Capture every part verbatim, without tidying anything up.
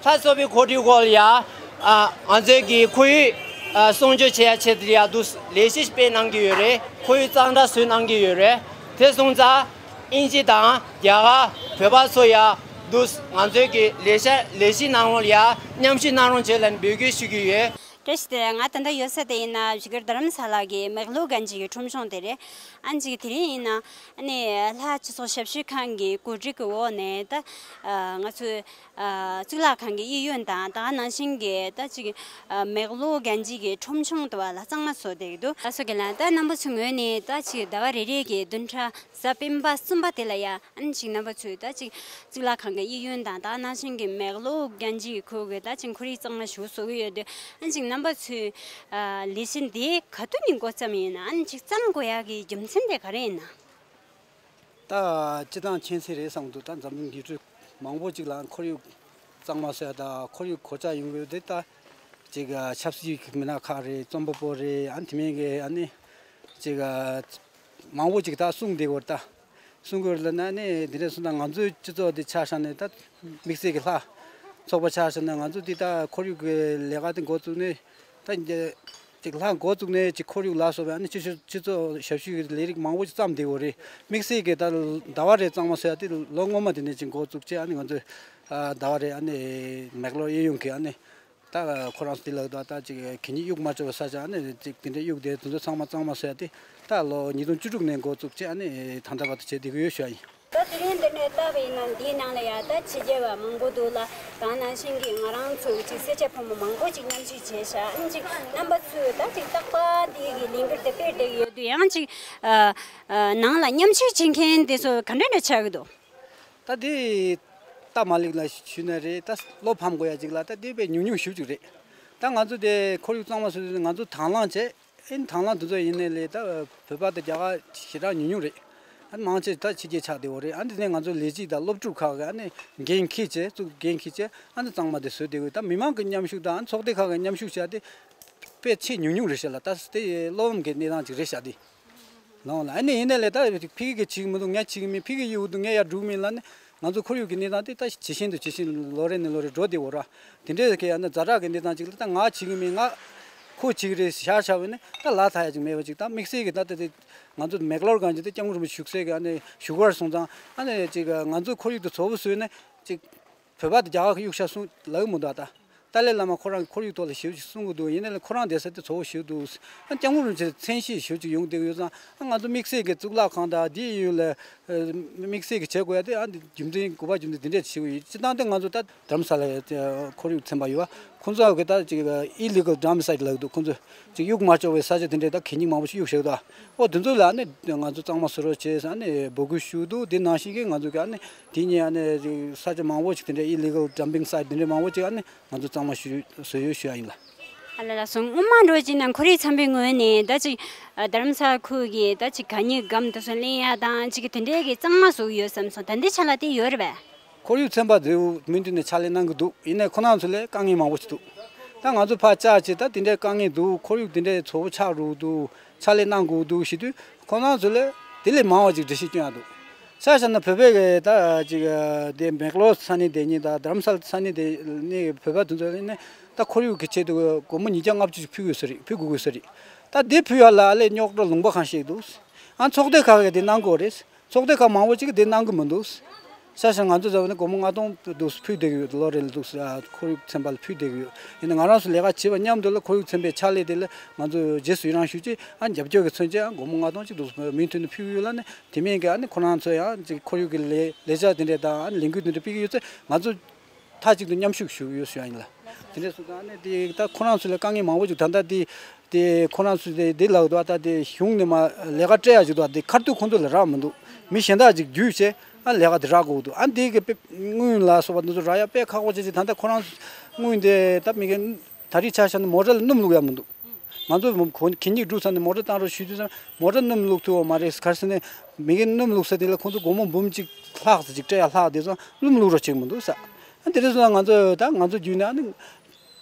ལྷ་ཚོགས་པའི་ཁོར་ཡུག་སྐོར་ལ་ཡ། ཨ། ང་ཚོའི་གི་ཁོར་ཡུག་ཨ། སྲུང་སྐྱོབ་བྱེད་ཡ་ཆེད་དུ་ཡ་འདུག་ལས་གཞི་སྤེལ་གནང་གི་ཡོད་རེད། ཁོར་ཡུག་གཙང་སྦྲ་བཟོས་གནང་གི་ཡོད་རེད། དེ་སོང་ཙང་དབྱིན་ཇི་དང་རྒྱ་གར་བོད་པ་ཚོ་ཡ་འདུག་ང་ཚོའི་གི་ལས་བྱ་ལས་གཞི་ནང་ལོགས་ལ་ཡ་མཉམ་ཞུགས་གནང་རོགས་བྱེད་ལབ་ནས་འབོད་སྐུལ་ཞུ་གི་ཡོད། བཀྲ་ཤིས་བདེ་ལེགས། ང་ད་ལྟ་ཡོད་ས་དེ་ཡིན་ན་བཞུགས་སྒར་རྡ་རམ་ས་ལ་གི་མེག་ལོར་གན་ཇི་གི་ཁྲོམ་གཞུང་དེ་རེད། ཨ་ནི་ཅིག་དེ་རིང་ཡིན་ན་ཨ་ནི་ལྷ་སྤྱི་ཚོགས་ཞབས་ཞུ་ཁང་གི་གོ་སྒྲིག་གི་འོག་ནས་ད་ཨ་ང་ཚོའི་ཨ་གཙུག་ལག་ཁང་གི་གཡས་གཡོན་དང་ད་ག་ནང་བཞིན་གྱི་ད་ཅིག་ཨ་མེག་ལོར་གན་ཇི་གི་ཁྲོམ་གཞུང་དུ་བ་ལ་གཙང་མ་བཟོ་བསྡད་ཀྱི་འདུག་ལགས་སོ་རྒན་ལགས། ད་རྣམ་པ་ཚོའི་ངོས་ནས་ད་ཅིག་ཟླ་བ་རེ་རེ་གི་བདུན་ཕྲག་གཟའ་སྤེན་པ་གསུམ་པ་དེ་ལ་ཡ་ཨ་ནི་ཅིག་རྣམ་པ་ཚོས་ད་ཅིག་གཙུག་ལག་ཁང་གི་གཡས་གཡོན་དང་ད་ནང་བཞིན་གྱི་མེག་ལོར་གན་ཇི་གི་ཁུལ་གྱི་ད་ཅིག་ཁོར་ཡུག་གཙང་མ་ཞིག་བཟོ་གི་ཡོད་དུས། ཨ་ནི་ཅིག་རྣམ་པ་ཚོས་ཨ་ལས་གཞི་འདི་ག་དུས་ནས་འགོ་བརྩམས་ཡིན་ན། ཨ་ནི་ཅིག་བརྩམས་དགོས་ཡག་གི་རྒྱུ་མཚན་དེ་ག་རེ་ཡིན་ན། ད་སྤྱིར་བཏང་མཁྱེན་གསལ་རེད་བསམ་གྱི་འདུག་ད་འཛམ་གླིང་ཡུལ་གྲུ་མང་པོ་ཅིག་ལ་ཁོར་ཡུག་གཙང་མ་བཟོ་ཡ་དང་ཁོར་ཡུག་གོད་ཆག་ཡོང་གི་ཡོད་དེ། ད་ཅིག་ཆབ་སྲིད་ཀྱི་མི་སྣ་ཁག་རེད། རྩོམ་པ་པོ་རེད། ཨ་ནི་དེ་མིན་གྱི་ཨ་ནི་ཅིག་མང་པོ་ཅིག་ད་གསུངས་བསྡད་ཡོད་རེད། ད་གསུང་དགོས་ལབ་ན་ནི་འདི་འདྲ་སོང་ཙང་ང་ཚོའི་སྤྱི་ཚོགས་འདི་ཆ་བཞག་ནས། ད་དམིགས་བསལ་གྱི་ལྷ་ཚོགས་པ་ཆ་བཞག་ན་ང་ཚོ་འདི་ད་ཁོར་ཡུག་གི་ལས་ཀ་དེ་འགོ་བཙུགས་ནས། ད་འདི་ཅིག་ལྷ་འགོ་བཙུགས་ནས་ཅིག་ཁོར་ཡུག་ལ་སོགས་པའི་ཨ་ནི་སྤྱི་སྤྱི་ཚོགས་ཞབས་ཞུའི་ལས་རིགས་མང་པོ་ཅིག་བརྩམས་བསྡད་ཡོད་རེད། དམིགས་བསལ་གྱི་ད་ཟླ་བ་རེ་གཙང་མ་བཟོ་ཡ་དེ་ལོ་སྔོན་མ་དེ་ནས་ཅིག་འགོ་བཙུགས་བྱས། ཨ་ནི་ང་ཚོས་ཨ་ཟླ་བ་རེ་ཨ་ནི་མེག་ལོར་གཡས་གཡོན་གྱི་ཨ་ནི། ད་ཁོ་རང་ཚོ་དེ་ལ་ད་ད་ཅིག་གད་སྙིགས་གཡུག་མ་བཅུག་པའི་ས་ཆ་ཨ་ནི་ཅིག་དེ་འདྲའི་གཡུག་དེ་དེ་ཚོ་ཚང་མ་གཙང་མ་བཟོ་ཡ་དེ་ད་ལོ་ཉིས་སྟོང་བཅུ་དྲུག་ནས་འགོ་བཙུགས་བྱས། ཨ་ནི་ད་ལྟ་བར་དུ་བྱེད་བསྡད་ཀྱི་ཡོད་ཞུ་ཡ་ཡིན། ད་དེ་རིང་འདི་ནས་བལྟས་པ་ཡིན་ན་འདིའི་ནང་ལ་ཡ་ད་ཕྱི་རྒྱལ་བ་མང་པོ་འདུག་ལ། ད་ནང་བཞིན་གྱི་ང་རང་ཚོའི་ཅིག་སེར་སྐྱ་ཕོ་མོ་མང་པོ་ཅིག་མཉམ་ཞུགས་བྱས་ཤག་ཨ་ནི་ཅིག་རྣམ་པ་ཚོས་ད་ཅིག་རྟག་པར་འདི་གི་ལས་འགུལ་དེ་སྤེལ་བསྡད་ཀྱི་ཡོད་དུས། ཡང་ཅིག་ཨ་ཨ་ནང་ལ་མཉམ་ཞུགས་བྱེད་མཁན་དེ་ཚོ་ག་འདྲ་འདྲ་ཆགས་ཀྱི་འདུག་ད་དེ་ད་མ་ལིག་ལ་ཞུས་ན་རེད། ད་བློ་ཕམ་དགོས་ཡ་ཅིག་ལ་ད་དེ་དཔེ་ཉུང་ཉུང་ཞེ་པོ་ཅིག་རེད། ད་ང་ཚོ་དེ་ཁོར་ཡུག་གཙང་མ་བཟོ་དུས་ང་ཚོ་དང་བླངས་བྱས། ཨེ་དང་བླངས་དེ་ཚོ་ཡིན་ནའི་ལས་ད་བོད་པ་དང་རྒྱ་གར་ཞེ་དྲག་ཉུང་ཉུང་རེད། ཨ་མང་ཆེ་ད་ཕྱི་རྒྱལ་ཆགས་བསྡད་ཡོད་རེད། ཨ་འདི་ནས་ང་ཚོ་ལས་བྱེད་དང་སློབ་ཕྲུག་ཁག་གིས་ཨ་ནི་འགན་འཁྱེར་བྱས། ཚུགས་འགན་འཁྱེར་བྱས་ཨ་ནི་གཙང་མ་དེ་བཟོས་བསྡད་ཡོད། ད་མི་མང་གི་མཉམ་ཞུགས་དང་ཚོགས་སྡེ་ཁག་གི་མཉམ་ཞུགས་བྱས་ཏེ་དཔེ་ཆེས་ཉུང་ཉུང་རེད་ཤག་ལ། ད་དེ་བློ་ཕམ་གྱི་གནས་སྟངས་ཅིག་རེད་ཤག་དེ། ལོང་ལ་ཨ་ནི་ཡིན་ནའི་ལས་ད་ཕ་གི་གིས་བྱེད་ཀྱི་མི་འདུག་ངས་བྱེད་ཀྱི་མིན། ཕ་གིས་གཡུག་འདུག་ངས་ཡར་སྒྲུག་མིན་ལབ་ནས། ང་ཚོ་ཁོར་ཡུག་གི་གནས་སྟངས་དེ་ད་ཇེ་ཞན་དུ་ཇེ་ཞན་ལོ་རེ་ནས་ལོ་རེ་འགྲོ་བསྡད་ཡོད་རེད། དེ་འདྲའི་གི་ཨ་ནི་ཛ་དྲག་གི་གནས་སྟངས་ཅིག་ལ་ད་ང་བྱེད་ཀྱི་མིན། ང་ཁོ་བྱེད་ཀྱི་རེད་ཤག་བྱས་པ་ཡིན་ན་ད་ལག་ཐོགས་ཡ་ཅིག་མེད་པ་ཅིག་ད་དམིགས་བསལ་གྱི་ད་ལྟ་དེ་ང་ཚོ་མེག་ལོར་གན་ཇི་དེ་སྐྱབས་མགོན་རིན་པོ་ཆེ་བཞུགས་སའི་གི་ཨ་ནི་བཞུགས་སྒར་སོང་ཙང་ཨ་ནི་ཅིག་ང་ཚོ་ཁོར་ཡུག་དེ་བཟོ་པོ་བཟོས་ནས་ཅིག་བོད་པ་དང་རྒྱ་གར་གྱིས་གཡུག་ཤག་གསུངས་ལབ་ཀྱི་མི་འདུག་ད་ཏཱ་ལའི་བླ་མ་ཁོ་རང་གིས་ཁོར་ཡུག་ཐོག་ལ་ཞེ་པོ་ཅིག་གསུང་གི་འདུག་ཡིན་ནའི་ལས་ཁོ་རང་བསྡད་ས་དེ་བཟོ་པོ་ཞེ་པོ་འདུག་ཨ་སྐྱབས་མགོན་རིན་པོ་ཆེ་མཚན་ཤས་ཞེ་པོ་ཅིག་ཡོང་བསྡད་ཀྱི་ཡོད་ཙང་། ཨ་ང་ཚོ་དམིགས་བསལ་གྱི་གཙུག་ལག་ཁང་དང་དེའི་གཡས་གཡོན་ལ་ཨ་དམིགས་བསལ་གྱི་བྱེད་དགོས་ཡ་དེ་ཨ་འདི་རྒྱུ་མཚན་དགོས་པ་རྒྱུ་མཚན་དེ་འདྲས་བྱེད་དགོས་ཡོད། སྤྱིར་བཏང་དེ་ང་ཚོ་ད་རྡ་རམ་ས་ལ་ཁོར་ཡུག་ཚན་པ་ཡོད་པ། ཁོང་ཚོ་གིས་ད་ཅིག་illegal dump site ལབ་འདུག་ཁོང་ཚོ་ཅིག་གཡུག་མ་ཆོག་པའི་ས་ཆ་དེ་འདྲས་ད་གད་སྙིགས་མང་པོ་ཞིག་གཡུག་བཞག་འདུག་ཨོ་དེ་ཚོ་ལ་ཨ་ནི་ང་ཚོ་གཙང་མ་བཟོ་རོགས་བྱེད་ཟེར་ཨ་ནི་འབོད་སྐུལ་ཞུས་འདུག་དེ་ནང་བཞིན་གྱི་ང་ཚོ་གིས་ཨ་ནི་དེ་ནས་ཨ་ནི་ཅིག་ས་ཆ་མང་པོ་ཞིག་དེ་འདྲས་illegal dumping site དེ་འདྲས་མང་པོ་ཅིག་ཨ་ནི་ང་ཚོ་གཙང་མ་ཞུ་བཟོས་ཡོད་ཞུ་ཡ་ཡིན་ལ། ཨ་ལ་ལགས་སོ། སྔོན་མ་འདྲ་བོ་བྱས་ན་ཁོར་ཡུག་ཚན་པའི་ངོས་ནས་ད་ཅིག་ཨ་རྡ་རམ་ས་ལ་ཁུལ་གྱི་ད་ཅིག་གད་སྙིགས་སྒམ་དེ་ཚོ་ལེན་ཡ་དང་ཅིག་གི་དེ་འདྲས་ཀྱི་གཙང་མ་བཟོ་གི་ཡོད་བསམ་སོང་། ད་ལྟའི་ཆ་ལ་དེ་ཡོད་རེད་པས། ཁོར་ཡུག་ཚན་པ་དེ་མུ་མཐུད་ནས་ཕྱག་ལས་གནང་གི་འདུག་ཡིན་ནའི་ཁོ་རང་ཚོ་ལ་དཀའ་ངལ་མང་པོ་ཞིག་འདུག་ད་ང་ཚོ་ཕར་བཅར་བྱས་ད་དེ་འདྲའི་དཀའ་ངལ་འདུག་ཁོར་ཡུག་དེ་འདྲའི་བཟོ་པོ་ཆགས་འགྲོ་གི་འདུག་ཕྱག་ལས་གནང་དགོས་འདུག་ཞུ་དུས་ཁོ་རང་ཚོ་ལ་དེ་ལས་མང་བ་ཅིག་འགྲེལ་བཤད་སྐྱོན་ཡ་འདུག་ཆ་བཞག་ན་བོད་པའི་གི་ད་ཅིག་དེ་མེག་ལོར་ས་གནས་དེ་གཉིས་དང་རྡ་རམ་ས་ལ་ས་གནས་དེ་གཉིས་བོད་པ་དེ་ཚོ་ནི་ད་ཁོར་ཡུག་གི་ཆེད་དུ་སྒོར་མོ་ཉིས་བརྒྱ་ལྔ་བཅུ་ཞིག་ཕུལ་དགོས་ས་རེད། ཕུལ་དགོས་དགོས་ས་རེད། ད་དེ་ཕུལ་ཡ་ལ་ཨ་ལས་རྙོག་དྲ་ལུང་པ་གང་ཞིག་འདུག་ཨ་ཚོགས་སྡེ་ཁག་གིས་དེ་གནང་དགོས་རེད། ཚོགས་སྡེ་ཁག་མང་པོ་ཅིག་གིས་དེ་གནང་གི་མི་འདུག་ཆ་བཞག་ང་ཚོ་ཟེར་བ་ནི་སྒོར་མོ་ལྔ་སྟོང་འདུག་ཕུལ་བསྡད་ཀྱི་ཡོད། ལོ་རེ་ལ་འདུག་ཨ་ཁོར་ཡུག་ཚན་པ་ལ་ཕུལ་བསྡད་ཀྱི་ཡོད། ཡིན་ན་ང་རང་ཚོ་ལས་ཀ་བྱེད་པ་མཉམ་དུ་ལ་ཁོར་ཡུག་ཚན་པའི་ཕྱག་ལས་དེ་ལ་ང་ཚོ་རྗེས་སུ་ཡི་རང་ཞུ་ཆེད་ཨ་རྒྱབ་སྐྱོར་གྱི་མཚོན་ཆེད་ཨ་སྒོར་མོ་ལྔ་སྟོང་ཅིག་འདུག་མུ་མཐུད་ནས་ཕུལ་གྱི་ཡོད་ལ་ནི། དེ་མིན་གྱི་ཨ་ནི་ཁོ་རང་ཚོ་ཡང་ཅིག་ཁོར་ཡུག་གི་ལས་ལས་འཆར་དེ་འདྲས་དང་ཨ་ནི་ལས་འགུལ་དེ་འདྲས་སྤེལ་གྱི་ཡོད་ཚེ་ང་ཚོ་མཐའ་གཅིག་ཏུ་མཉམ་ཞུགས་ཞུ་གི་ཡོད་ཞུ་ཡ་ཡིན་ལ། དེ་འདྲས་སོང་ཙང་ཨ་ནི་དེ་ད་ཁོ་རང་ཚོ་ལ་དཀའ་ངལ་མང་པོ་ཅིག་ད་ལྟ་དེ་དེ་ཁོ་རང་ཚོ་དེ་དེ་ལབ་འདུག་ད་དེ་གཞུང་ནས་མ་ལས་ཀ་སྤྲད་ཡ་ཅིག་འདུག་དེ་ཁ་ཐུག་ཁོང་ཚོ་ལ་རག་མི་འདུག་མི་གཞན་དག་ཅིག་བརྒྱུད་བྱས་ཨ་ལས་ཀ་དེ་རག་དགོས་འདུག་ཨ་འདི་གི་དཔེ་དངུལ་ལ་སོགས་པ་འདི་ཚོ་རག་ཡ་དཔེ་ཁག་པོ་ཅིག་ཅིག་ད་ལྟ་ཁོ་རང་ཚོ་དངུལ་འདི་ད་མི་གི་ད་རེས་ཆ་བཞག་ན་མོ་ཊ་ལ་སྣུམ་བླུག་ཡ་མི་འདུག་ང་ཚོ་གད་སྙིགས་སྒྲུག་ས་ནས་མོ་ཊ་བཏང་རོགས་ཞུས་དུས་ཙང་མོ་ཊ་སྣུམ་བླུག་ཐུབ་པ་མ་རེད། ག་རེ་ཟེར་ན་མི་གིས་སྣུམ་བླུག་ས་དེ་ལ་ཁོང་ཚོ་སྒོར་མོ་འབུམ་གཅིག་ལྷག་ཙམ་ཅིག་སྤྲད་ཡ་ལྷག་དེ་ཚོ་སྣུམ་བླུག་རོགས་བྱེད་ཀྱི་མི་འདུག་ས། ཨ་དེ་རེད་སོང་ཙང་ང་ཚོ་ད་ང་ཚོ་བརྒྱུད་ནས་ཨ་ནི་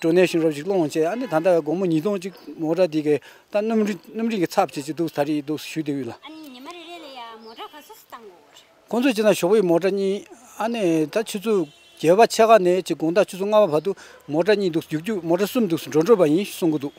ཌོ་ནེ་ཤན་རོབ་ཅིག་སློང་བྱས་ཨ་ནི་ད་ལྟ་སྒོར་མོ་ཉིས་སྟོང་ཅིག་མོ་ཊ་དེ་གི་ད་སྣུམ་རིན་སྣུམ་རིན་གྱི་ཚབ་བྱེད་ཀྱི་འདུག་ད་རེས་འདུག་ཞུས་བསྡད་ཡོད་ལ། ཨ་ནི་ཉི་མ་རེ་རེ་ལ་ཡ་མོ་ཊ་ག་ཚོད་ཙམ་བཏང་དགོས་རེད། ཁོང་ཚོས་བྱས་ན་ཞོགས་པའི་མོ་ཊ་གཉིས་ཨ་ནི་ད་ཆུ་ཚོད་ བརྒྱད་པ་ཕྱེད་ཀ་ནས་ཅིག་དགོང་དག་ཆུ་ཚོད་ལྔ་པ་བར་དུ་མོ་ཊ་གཉིས་འདུག་རྒྱུག་རྒྱུག་མོ་ཊ་གསུམ་འདུག་འགྲོ་འགྲོ་བ་ཡིན་གསུང་གི་འདུག་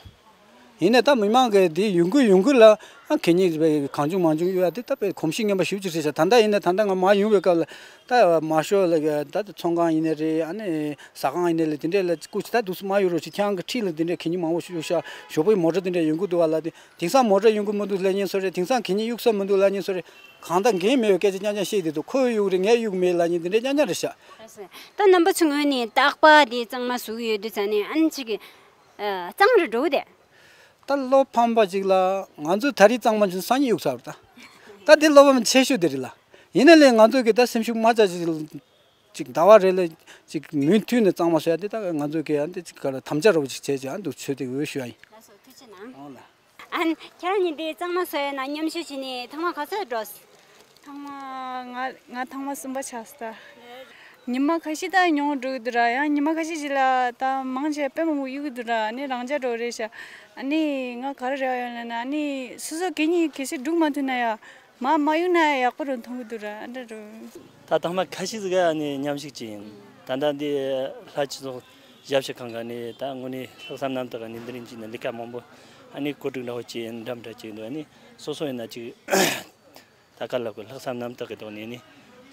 ཡིན་ནའི་ད་མི་མང་གིས་འདི་ཡོང་གི་ཡོང་གི་ལ་ཨ་གད་སྙིགས་གང་བྱུང་མང་བྱུང་གཡུག་ཡ་དེ་ད་དཔེ་གོམས་གཤིས་ངན་པ་ཞེ་པོ་ཅིག་རེད་ཤག་ད་ལྟ་ཡིན་ནའི་ད་ལྟ་ང་མར་ཡོང་བའི་སྐབས་ལ་ད་མར་ཤོག་ལ་ད་ཚོང་ཁང་ཡིན་ནའི་རེད། ཨ་ནི་ཟ་ཁང་ཡིན་ནའི་ལ་དེ་འདྲས་ལ་སྐུ་མཁྱེན་ད་འདུག་སེ་མར་གཡུག་རོགས་ཞེས་ཁྱེད་རང་གི་འཁྲིས་ལ་དེ་འདྲས་གད་སྙིགས་མང་པོ་ཞིག་གཡུག་ཤག་ཞོགས་པའི་མོ་ཊ་དེ་འདྲས་ཡོང་གི་འདུག་བ་ལ་དེ། དེང་སང་མོ་ཊ་གཡུག་གི་མི་འདུག་ལབ་མཁན་ཚོ་རེད། དེང་སང་གད་སྙིགས་གཡུག་ས་མི་འདུག་ལབ་མཁན་ཚོ་རེད། གང་ལྟར་འགན་མེད་པའི་སྐད་ཆ་རྐྱང་རྐྱང་བཤད་བསྡད་འདུག་ཁོས་གཡུག་རེད། ངས་གཡུག་མེད་ལབ་མཁན་དེ་འདྲ་རྐྱང་རྐྱང་རེད་ཤག་ད་རྣམ་པ་ཚོའི་ངོས་ནས་རྟག་པར་དེ་གཙང་མ་བཟོ་གི་ཡོད་དུས་ཙང་ནས་ཨ་ནི་ཅིག་གཙང་རུ་འགྲོ་གི་དེ། ད་བློ་ཕམ་པ་ཅིག་ལ་ང་ཚོས་ད་རེས་གཙང་མ་ཅིག་སང་ཉིན་གཡུག་ཚར་རེད་ད། ད་དེ་བློ་ཕམ་ཆེ་ཤོས་དེ་རེད་ལ། ཡིན་ན་ལས་ང་ཚོས་གི་ད་སེམས་ཤུགས་མ་ཆག་ཅིག་ཅིག་ཟླ་བ་རེ་ལ་ཅིག་མུ་མཐུད་ནས་གཙང་མ་བཟོ་ཡ་དེ་ད་ང་ཚོས་གི་ཡང་དེ་ཅིག་ག་ལ་དམ་བཅའ་རོགས་ཅིག་བྱས་ཅིག་ཨ་འདུག་ཚོད་དེ་འོས་ཞུ་ཡ་ཡིན། ལགས་སོ་ཐུགས་རྗེ་གནང་། ཨོ་ལ། ཨན། ཁྱེད་རང་གཉིས་འདི་གཙང་མ་བཟོ་ཡ་ན་མཉམ་ཞུགས་བྱས་ནས་ཐེངས་མ་ག་ཚོད་འགྲོ། ཐེངས་མ་ང་ང་ཐེངས་མ་གསུམ་པ་ཆགས་སོང་ད། ཉི་མ་ཁ་ཤས་ད་ཉུང་འགྲོ་གི་འདུག་ར། ཡང་ཉི་མ་ཁ་ཤས་ཤིག་ལ་ད་མང་ཆེ་དཔེ་མང་པོ་གཡུག་གི་འདུག་ར། ཨ་ནི་རང་འཇགས་འགྲོ་རེད་ཤག་ཨ་ནི་ང་ག་རེ་རེ་བ་ཡོད་ལབ་ན་ཨ་ནི་སོ་སོ་གད་སྙིགས་གལ་སྲིད་སྒྲུག་མ་ཐུབ་ན་ཡ་མ་མ་གཡུག་ན་ཡག་པོ་རུ་མཐོང་གི་འདུག་ར། ཨ་འདྲ་རུ། ད་ཐེངས་མ་ཁ་ཤས་ཟིག་ག་ནི་མཉམ་ཞུགས་ཀྱི་ཡིན། ད་ལྟ་འདི་ལྷ་སྤྱི་ཚོགས་ཞབས་ཞུ་ཁང་ག་ནི་ད་དངོས་གནས་ལྷག་བསམ་རྣམ་དག་ག་ནི་འདི་རིང་གྱི་ནི་ལས་ཀ་མང་པོ་ཨ་ནི་བཀོད་སྒྲིག་འདྲ་བོ་བྱས་ཡིན་འདྲ་མི་འདྲ་བྱས་འདུག་ཨ་ནི་སོ་སོ་ཡིན་ན་ཅིག་ད་ག་ལབ་དགོས། ལྷག་བསམ་རྣམ་དག་གི་ཐོག་ནས་ནི་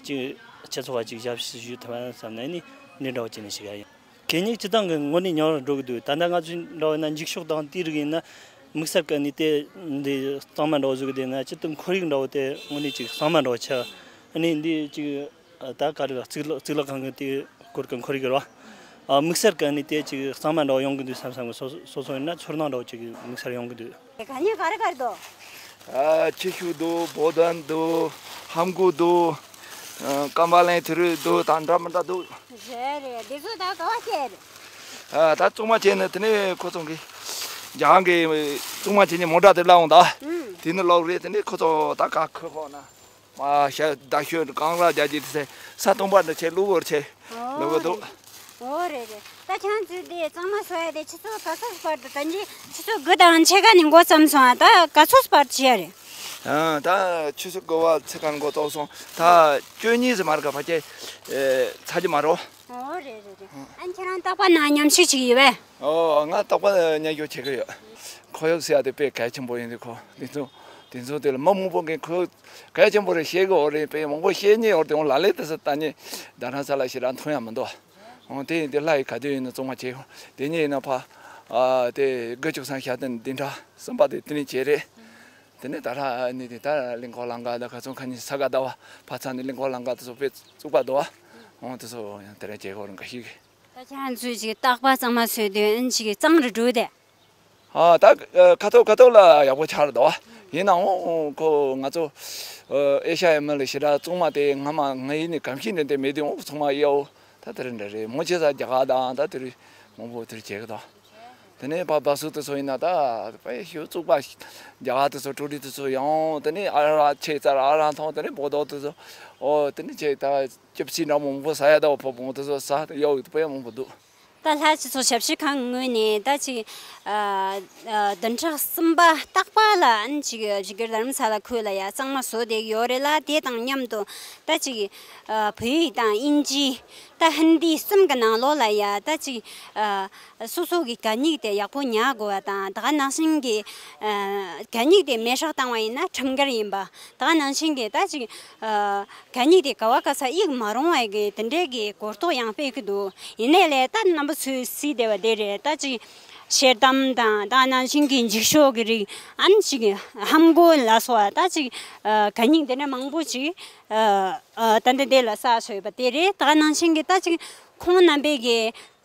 ཅིག་སྤྱི་ཚོགས་བ་ཅིག་ཞབས་ཞུ་ཞུ་ཐུབ་ན་བསམ་ནས་ནི་འདི་འདྲ་བོ་བྱས་ནས་ཞིག་ཡ་ཡིན། གད་སྙིགས་སྤྱིར་བཏང་གི་དངོས་གནས་ཉུང་རུ་འགྲོ་གི་འདུག་ད་ལྟ་ང་ཚོའི་འདྲ་བོ་ན་འགྱིག་ཤོག་དང་དེའི་རིགས་ཡིན་ན་དམིགས་བསལ་གྱི་ནི་དེ་འདི་གཙང་མ་འདྲ་བོ་བཟོ་གི་བསྡད་ན་སྤྱིར་བཏང་ཁོར་ཡུག་འདྲ་བོ་དེ་དངོས་གནས་ཅིག་གཙང་མ་འདྲ་བོ་ཆགས། ཨ་ནི་འདི་ཅིག་ད་ག་རེ་ལ་གཙུག་ལག་གཙུག་ལག་ཁང་གི་དེ་སྐོར་གྱི་ཁོར་ཡུག་རེད་བ། དམིགས་བསལ་གྱི་ནི་དེ་ཅིག་གཙང་མ་འདྲ་བོ་ཡོང་གི་འདུག་བསམ་བསམ་གི་སོ་སོ་སོ་ཡིན་ན་ཚོར་སྣང་འདྲ་བོ་ཅིག་དམིགས་བསལ་ཡོང་གི་འདུག་གད་སྙིགས་ག་རེ་ག་རེ་འདུག་ཨ་ཆུ་ཤུགས་འདུག་བོ་དན་འདུག་ཧམ་གོ་འདུག་ཨ་ཀམ་པ་ལན་ཐི་རུ་འདུག་ད་འདྲ་མི་འདྲ་འདུག་རེད་རེད། འདི་ཚོ་ད་ག་བ་སྐྱེལ་རེད། ཨ་ད་གཙང་མ་བྱས་ནས་དེ་ནས་ཁོ་ཚོ་གི་རྒྱ་གར་གི་གཙང་མ་བྱས་ནས་མོ་ཊ་དེ་སླེབས་འོང་ད། ཨུམ། དེ་ནས་སློག་རེད། དེ་ནས་ཁོ་ཚོ་ད་ག་ཁོ་ཁོ་ན་མ་ཤ་ད་ཤོད་གང་ར་རྒྱ་ཇི་དེ་ས་ས་སྟོང་པ་འདྲ་བྱས་བླུག་བར་བྱས་ལོ་གོ་འདུག་ཨོ་རེད་རེད། ད་ཁྱེད་ཚོས་དེ་གཙང་མ་བཟོ་ཡ་དེ་ཆུ་ཚོད་ག་ཚོད་བར་དུ་ད་འདི་ཆུ་ཚོད་དགུ་དང་ཕྱེད་ཀ་ནས་འགོ་བརྩམས་སོང་ཨ། ད་ག་ཚོད་བར་དུ་བྱེད་ཡ་རེད། ཨ་ད་ཆུ་ཚོད་དགུ་པ་ཚེ་གང་འགོ་བཙུགས་སོང་། ད་བཅུ་གཉིས་ཙམ་མ་རེད་ག་ཕ་ཁྱེད་ཚ་གྱི་མ་རོ། ཨོ་རེད་རེད་རེད། ཨ་ཁྱེད་རང་རྟག་པར་ནང་མཉམ་ཞུགས་བྱེད་ཀྱི་ཡོད་པས། ཨོ་ང་རྟག་པར་མཉམ་ཞུགས་བྱེད་ཀྱི་ཡོད། ཁོར་ཡུག་ཟེར་ཡ་དེ་དཔེ་གལ་ཆེན་པོ་ཡིན་དུས་ཁོ་དེ་ཚོ་དེ་ཚོ་དེ་ལ་མི་མང་པོ་གིས་ཁོར་ཡུག་གལ་ཆེན་པོ་རེད་བཤད་གི་ཡོད་རེད། དཔེ་མང་པོ་བཤད་མཁན་ཡོད་རེད་དེ་འོང་ལ་ལས་དེ་ཚོ་ད་ནི་རྡ་རམ་ས་ལ་ཞེ་དྲག་མཐོང་ཡ་མི་འདུག་འོང་དེ་ཡིན་དེ་ལྷ་ཡི་ག་དུས་ཡིན་ན་གཙང་མ་བྱེད་ཡོང་དེ་ཉིད་ཡིན་ན་ཕ་ཨ་དེ་དགུ་བཅུ་ཚང་ཤ་དེ་འདི་འདྲ་གསུམ་པ་དེ་དེ་ནས་བྱེད་རེད། དེ་ནས་ད་ར་ནི་དེ་ད་གླིང་སྐོར་ལམ་ཁ་ད་ཁ་ཚོང་ཁ་ཉིན་ས་ག་ཟླ་བ་ཕ་ཚ་ནི་གླིང་སྐོར་ལམ་ཁ་དེ་ཚོ་དཔེ་བཙུགས་པ་འདུག་བ། འོང་དེ་ཚོ་ཡང་དེ་རིང་བྱེད་དགོས་རེད་འགའ་ཞིག་ད་ཁྱེད་རང་ཚོས་ཅིག་རྟག་པར་གཙང་མ་བཟོས་དུས་ཨ་ནི་ཅིག་གཙང་རུ་འགྲོ་དེ། ཨ་ད་ཁ་ཐོག་ཁ་ཐོག་ལ་ཡག་པོ་ཆགས་རེད་དོ། ཡིན་ནའང་ཁོ་ང་ཚོ་ཨེ་ཤ་ཡའི་མི་ལ་ཞེ་དྲག་གཙང་མ་དེ་སྔ་མ་ང་ཡིན་ནི་གམ་ཤིང་འདྲ་དེ་མེད་དུས་འོང་ཚང་མ་གཡའ་བོ་ད་དེ་རིང་འདྲ་རེད། མང་ཆེ་ས་རྒྱ་གར་དང་ད་དེ་རིང་མང་པོ་དེར་བྱེད་གི་དོ། དེ་ནས་ཕ་བ་སུ་དེ་ཚོ་ཡིན་ན་ད་དཔེ་ཞུ་བཙུགས་པ་རྒྱ་གར་དེ་ཚོ་ཀྲུ་རི་དེ་ཚོ་ཡང་དེ་ནས་ཨ་ར་ཆེ་ཙར་ཨ་ར་མཐོང་དེ་ནས་བོ་དོ་དེ་ཚོ་ཨོ་དེ་ནས་ཆེ་ད་ཅིབ་སི་འདྲ་མང་པོ་ཟ་ཡ་ད་བོ་ཕོ་བོང་དེ་ཚོ་ཟ་གཡའ་བོ་དཔེ་མང་པོ་འདུག་ད་ལྷ་སྤྱི་ཚོགས་ཞབས་ཞུ་ཁང་ངོས་ནས་ད་ཅིག་ཨ་ཨ་བདུན་ཕྲག་གསུམ་པ་རྟག་པར་ལ་ཨ་ནི་ཅིག་བཞུགས་སྒར་རྡ་རམ་ས་ལ་ཁུལ་ལ་ཡ་གཙང་མ་བཟོ་བསྡད་ཀྱི་ཡོད་རེད་ལ། དེ་དང་མཉམ་དུ་ད་ཅིག་ཨ་བོད་ཡིག་དང་དབྱིན་ཇི་ད་ཧིན་དི་གསུམ་གྱི་ནང་ལོགས་ལ་ཡ་ད་ཅིག་ཨ་སོ་སོ་གི་གད་སྙིགས་དེ་ཡག་པོ་ཉར་དགོས་པ་དང་། ད་ག་ནང་བཞིན་གྱི་ཨ་གད་སྙིགས་དེ་མེ་སྲེག་བཏང་བ་ཡིན་ན་ཁྲིམས་འགལ་ཡིན་པ། ད་ག་ནང་བཞིན་གྱི་ད་ཅིག་ཨ་གད་སྙིགས་དེ་ག་བ་ག་ས་གཡུག་མ་རུང་བའི་གི་དེ་འདྲའི་གི་གོ་རྟོགས་ཡང་སྤེལ་གི་འདུག་ཡིན་ནའི་ལས་ད་རྣམ་པ་ཚོས་གཟིགས་བསྡད་པ་དེ་རེད། ད་ཅིག་ཤེལ་དམ་དང་ད་ག་ནང་བཞིན་གྱི་འགྱིག་ཤོག་གི་རིགས་ཨ་ནི་ཅིག་ཧམ་གོ་ལ་སོགས་པ་ད་ཅིག་ཨ་གད་སྙིགས་དེ་འདྲ་མང་པོ་ཅིག་ཨ་ཨ་ད་འདི་འདི་ལ་བསགས་སོ་ཡོད་པ་དེ་རེད། ད་ག་ནང་བཞིན་གྱི་ད་ཅིག་ཁོང་རྣམ་པས་གི་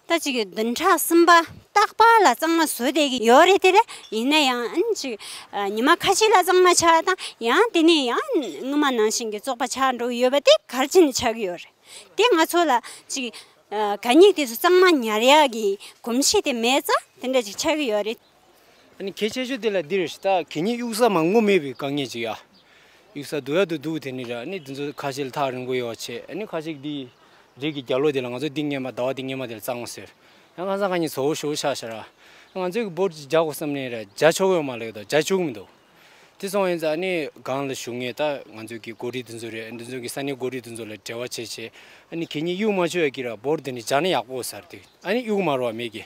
ད་ཅིག་བདུན་ཕྲག་གསུམ་པ་རྟག་པར་ལ་གཙང་མ་བཟོ་བསྡད་ཀྱི་ཡོད་རེད། དེ་རེད། ཡིན་ན་ཡང་ཨ་ནི་ཅིག་ཨ་ཉི་མ་ཁ་ཤས་ལ་གཙང་མ་ཆགས་དང་ཡང་དེ་ནས་ཡང་སྔོན་མ་ནང་བཞིན་གྱི་བཙོག་པ་ཆགས་འགྲོ་གི་ཡོད་པ་དེ་ག་རེ་བྱས་ནས་ཆགས་ཀྱི་ཡོད་རེད། དེ་ང་ཚོ་ལ་ཅིག་ཨ་གད་སྙིགས་དེ་ཚོ་གཙང་མ་ཉར་ཡག་གི་གོམས་གཤིས་དེ་མེད་ཙང་དེ་འདྲ་ཅིག་ཆགས་ཀྱི་ཡོད་རེད། ཨ་ནི་གལ་ཆེ་ཤོས་དེ་ལ་འདི་རེད་ཤག་ད་གད་སྙིགས་གཡུག་ས་མ་དངོས་མེད་པའི་དཀའ་ངལ་ཅིག་ཡ། གཡུག་ས་སྡུག་ཡ་དུ་སྡུག་དེ་ནི་ར། ཨ་ནི་དེ་ཚོ་ཁ་ཤས་ལ་ཐག་རིང་པོ་ཡོད་ཆེ། ཨ་ནི་ཁ་ཤས་འདི་རི་གི་རྒྱབ་ལོགས་དེ་ལ་ང་ཚོ་འདི་སྔོན་མ་ཟླ་བ་འདི་སྔོན་མ་དེ་ལ་གཙང་མ་ཟེར། ཡང་ང་ཚོ་གང་ཉིད་བཟོ་བོ་ཞོ་ཤ་ཤ་ར། ང་ཚོས་གི་འབོར་ཅིག་རྒྱག་དགོས་བསམ་ནས་ར་རྒྱག་ཆོག་གི་ཡོད་མ་རེད་དོ། རྒྱག་ཆོག་གི་མི་འདུག་དེ་སོང་ཡིན་ཙང་ཨ་ནི་སྒང་ལ་བཞུགས་མཁན་ད་ང་ཚོའི་གི་འགོ་ཁྲིད་དེ་ཚོ་རེད། འདི་ཚོ་གི་ས་གནས་འགོ་ཁྲིད་དེ་ཚོ་ལ་འབྲེལ་བ་བྱས་བྱས་ཨ་ནི་གད་སྙིགས་གཡུག་མ་བཅུག་ཡ་གི་ར་འབོར་དེ་ནི་སྦྱར་ན་ཡག་པོ་ཟེར་ཏེ་ཨ་ནི་གཡུག་མ་རོགས་མེད་གི།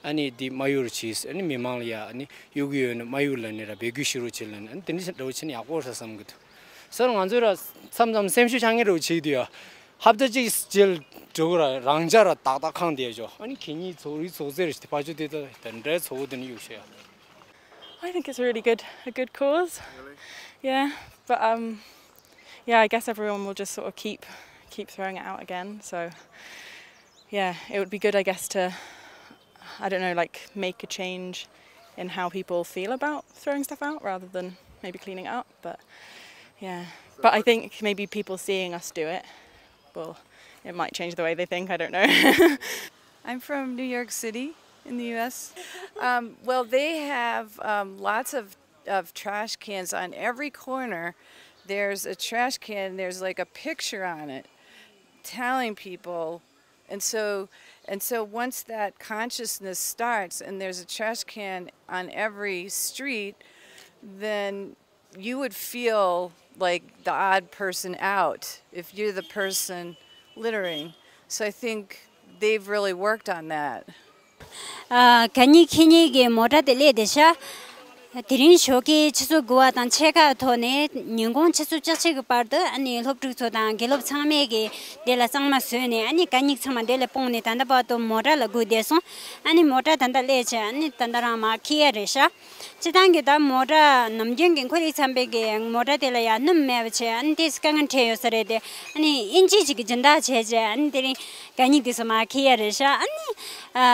ཨ་ནི་འདི་མ་གཡུག་རོགས་བྱེད། ཨ་ནི་མི་མང་ལ་ཡ་ཨ་ནི་གཡུག་གི་ཡོད་ན་མ་གཡུག་ལབ་ནས་ར་འབོད་སྐུལ་ཞུ་རོགས་བྱེད་ལབ་ནས་ཨ་ནི་དེ་འདྲ་འདྲ་བོ་བྱས་ན་ཡག་པོ་རེད་བསམ་གི་འདུག་ཟེར། ང་ཚོས་ར་མཚམས་མཚམས་སེམས་ཤུགས་ཆག་མཁན་འདྲ་བོ་བྱེད་ཀྱི་འདུག་ཡ། ཧབ་ཏ་གཅིག་རྗེས་འགྲོ་གི་ར་རང་འཇགས་ར་ཏག་ཏག་ཁེངས་བསྡད་ཤག་ཨ་ནི་གད་སྙིགས་ཚོགས་རིགས་ཚོགས་རྫས་རེད་ཤག་དེ་ཕར་ཕྱོགས་དེ་ད་དེ་འདྲའི་ཚོགས་དེ་ནི་གཡུག་ཤག་ཡ། I think it's a really good, a good cause. Yeah, but um, yeah, I guess everyone will just sort of keep keep throwing it out again. So yeah, it would be good, I guess, to, I don't know, like, make a change in how people feel about throwing stuff out rather than maybe cleaning it up. But yeah, but I think maybe people seeing us do it, well, it might change the way they think. I don't know. I'm from New York City in the U S. Um, well, they have um, lots of, of trash cans on every corner. There's a trash can, there's like a picture on it telling people. And so, and so once that consciousness starts and there's a trash can on every street, then you would feel like the odd person out if you're the person littering. So I think they've really worked on that. གད་སྙིགས་འཁྱེར་མཁན་གྱི་མོ་ཊ་དེ་སླེབས་བསྡད་ཤག་དེ་རིང་ཞོགས་ཀའི་ཆུ་ཚོད་དགུ་པ་དང་ཕྱེད་ཀ་ཐོག་ནས་ཉིན་གུང་ཆུ་ཚོད་ཕྱེད་ཀ་གི་བར་དུ་ཨ་ནི་སློབ་ཕྲུག་ཚོ་དང་དགེ་སློབ་ཚང་མས་ཀྱི་དེ་ལ་གཙང་མ་བཟོས་ནས་ཨ་ནི་གད་སྙིགས་ཚང་མ་དེ་ལ་སྤུངས་ནས་ད་ལྟ་བར་དུ་མོ་ཊ་ལ་སྒུག་བསྡད་སོང་། ཨ་ནི་མོ་ཊ་ད་ལྟ་སླེབས་བྱས་ཨ་ནི་ད་ལྟ་རང་མར་འཁྱེར་ཡ་རེད་ཤག་སྤྱིར་བཏང་གི་ད་མོ་ཊ་ནམ་རྒྱུན་གྱི་ཁོར་ཡུག་འཚམ་པའི་གི་མོ་ཊ་དེ་ལ་ཡང་སྣུམ་མེད་པ་བྱས་ཨ་ནི་ཏོག་ཙམ་དཀའ་ངལ་འཕྲད་ཡོད་ས་རེད་དེ། ཨ་ནི་ཨིན་ཇི་ཅིག་གི་སྦྱིན་བདག་བྱས་བྱས་ཨ་ནི་དེ་རིང་གད་སྙིགས་དེ་ཚོ་མར་འཁྱེར་ཡ་རེད་ཤག་ཨ་ནི་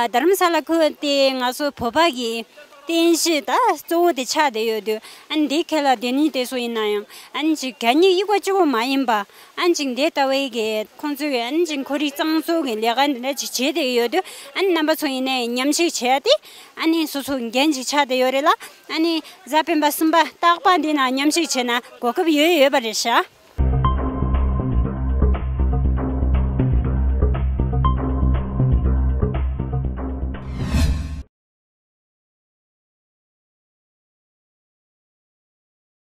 རྡ་རམ་ས་ལ་ཁུལ་དེ་ང་ཚོ་བོད་པ་གི་རྟེན་གཞི་ད་གཙོ་བོ་དེ་ཆགས་བསྡད་ཡོད་དུས་ཨ་ནི་འདི་ཁེ་ལ་དེ་ནི་དེ་ཚོ་ཡིན་ན་ཡང་ཨ་ནི་ཅིག་གད་སྙིགས་གཡུག་པ་གཅིག་པོ་མ་ཡིན་པ། ཨན་ཅིང་དེ་ལྟ་བུའི་གི་ཁོང་ཚོའི་ཨན་ཅིང་ཁོར་ཡུག་གཙང་བཟོ་གི་ལས་ཀ་འདི་འདྲ་ཅིག་བྱེད་བསྡད་ཡོད་དུས་ཨན་རྣམ་པ་ཚོ་ཡིན་ནའི་མཉམ་ཞུགས་བྱས་ཏེ་ཨ་ནི་སོ་སོ་འགན་ཅིག་ཆགས་བསྡད་ཡོད་རེད་ལ། ཨ་ནི་གཟའ་སྤེན་པ་གསུམ་པ་རྟག་པར་འདི་ན་མཉམ་ཞུགས་བྱས་ན་གོ་སྐབས་ཡོད་ཡོད་པ་རེད་ཤག